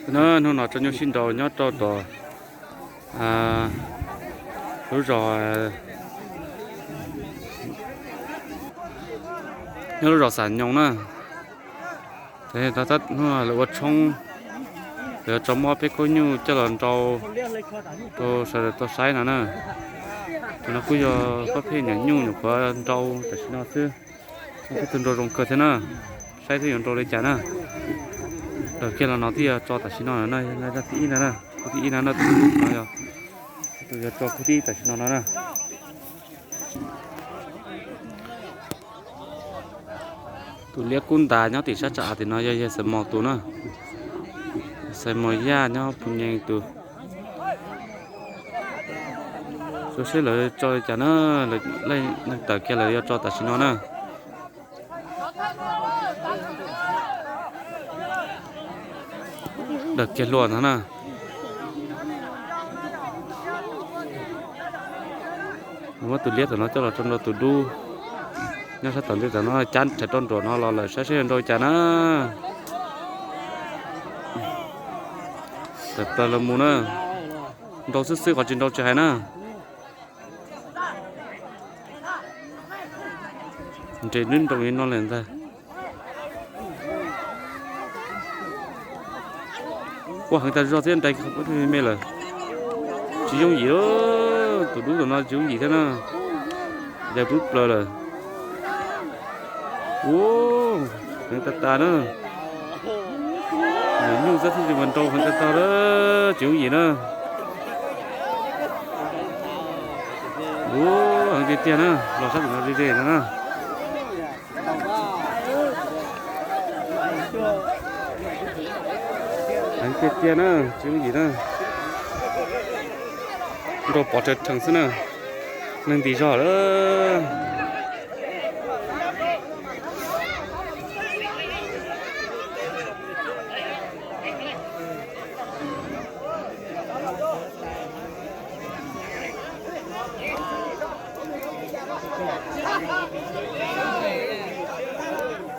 Hnub no tso nyuj sib nraus nyob rau tom lub zos, nyob lub zos Xam Nyoos na. Hnub no lawv ua tshoob, lawv yuav tso muab peb khub nyuj coj los nrau rau sawv daws tau saib no na. Tus no kuj yog pab pheej nyuam nyuj nyuam qhuav nrau tam sim no xwb. Peb tug nrau zoo kawg thiab na. Saib seb yuav nrau li cas na. Dawm kiag los no twb yog tso tam sim no no, thib ib no na, khub thib ib no na, tus no yog, tus yog tso khub thib ib tam sim no no na. Tus liab kub ntas nyob tim sab tsam av tim no yog yawg Xaiv Mos tus na. Xaiv Mos Yaj nyob Phu Nyees tus. Tso seb lawv tso li cas na, lawv leej neeg tawm kiag lawv yuav tso tam sim no na. Dawm kiag hlua ntag na. Muab tus liab tom no coj los rau nrau tus dub nyob sab tom ntej tom no cab rhais rau nruam no los lawm saib seb yuav nrau cas na. Tawm plaws los mus na. Nrau xwb xwb qhov tsis nrau tsis hais na. Nres nws nrau li no lawm ntag. Ua heev tag zog thiab nres me me lawm. Tsis yooj yim, tus dub tom no tsis yooj yim thiab na. Yawg pub plaws lawm. Ua heev tag tag na. Nyuam nyuj xab thib tsis mas nrau heev tag tag lawm tsis yooj yim na. Ua heev tiag tiag na, los sab tim no ze ze no na. Heev tiag tiag na, tsis yooj yim na. Nrau pov rhawv rhees xwb na. Neeg ntis zog lawm.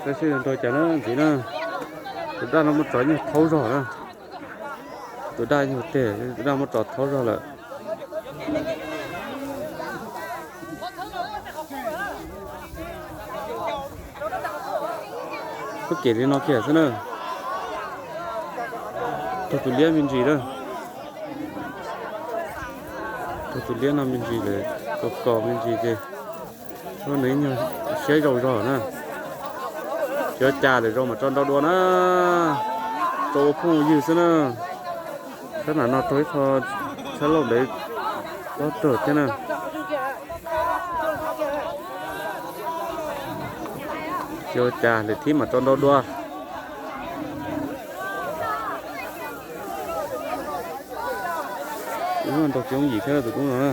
Saib seb yuav nrau cas na ntxiv na. Tus daj no muab tso nyuag thaub zog na. Tus daj nyuag teg, tus daj muab tso thaub zog lawm. Tub kev li no kiag xwb na. Tug tus liab me ntsis na. Tug tus liab no me ntsis lawm, tus kaus me ntsis ces nws nyuag siab zau zog na. Tsis ua cas lawm, zoo mas tso nrau dua na. Tso ua phooj ua ywg xwb na. Sab nram no raug ib qho tshab lauj ntawd pob rawg thiab na. Tsis ua cas, lwm thib mam tso nrau dua. Nrau tsis yooj yim thiab tus tub no na.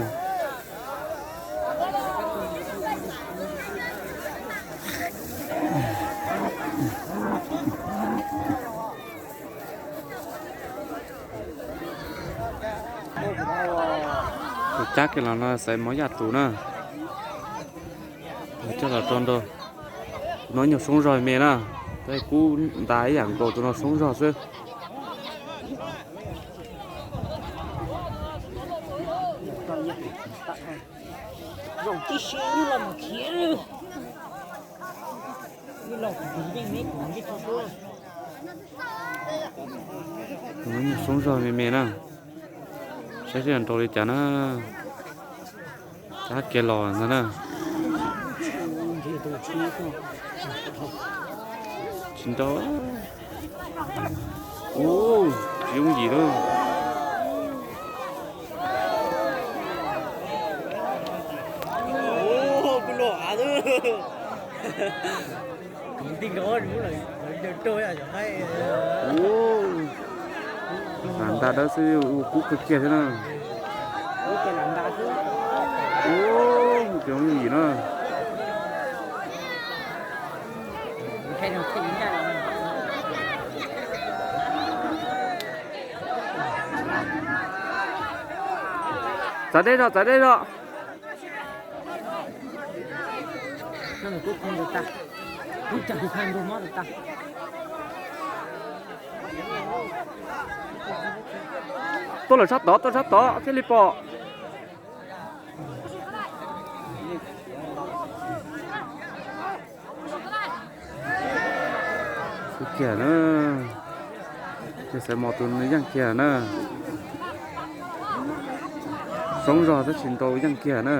Tus cab kiag los no Xaiv Mos Yaj tus na. Coj los rau nrau. Tus no nyuag soob zog me na. Tab kub ntas ib yam nkaus, tus no soob zog xwb. Tus no nyuag soob zog me me na. Saib seb nrau li cas na. Cab kiag los ntag na. Tsis nrau. Ub, tsis yooj yim lawm. Ub, lam nta dawb xwb, ua kub kawg kiag thiab na. Ub, tsis yooj yim na. Txav dej zog, txav dej zog. Ub, cas kuv kha nrog mob tas tas. Tuaj lawm sab tod, tuaj sab tod thiaj li pom. Kiag na, ces Xaiv Mos tus nws yeej kiag na. Soob zog tab sis nrau yeej kiag na.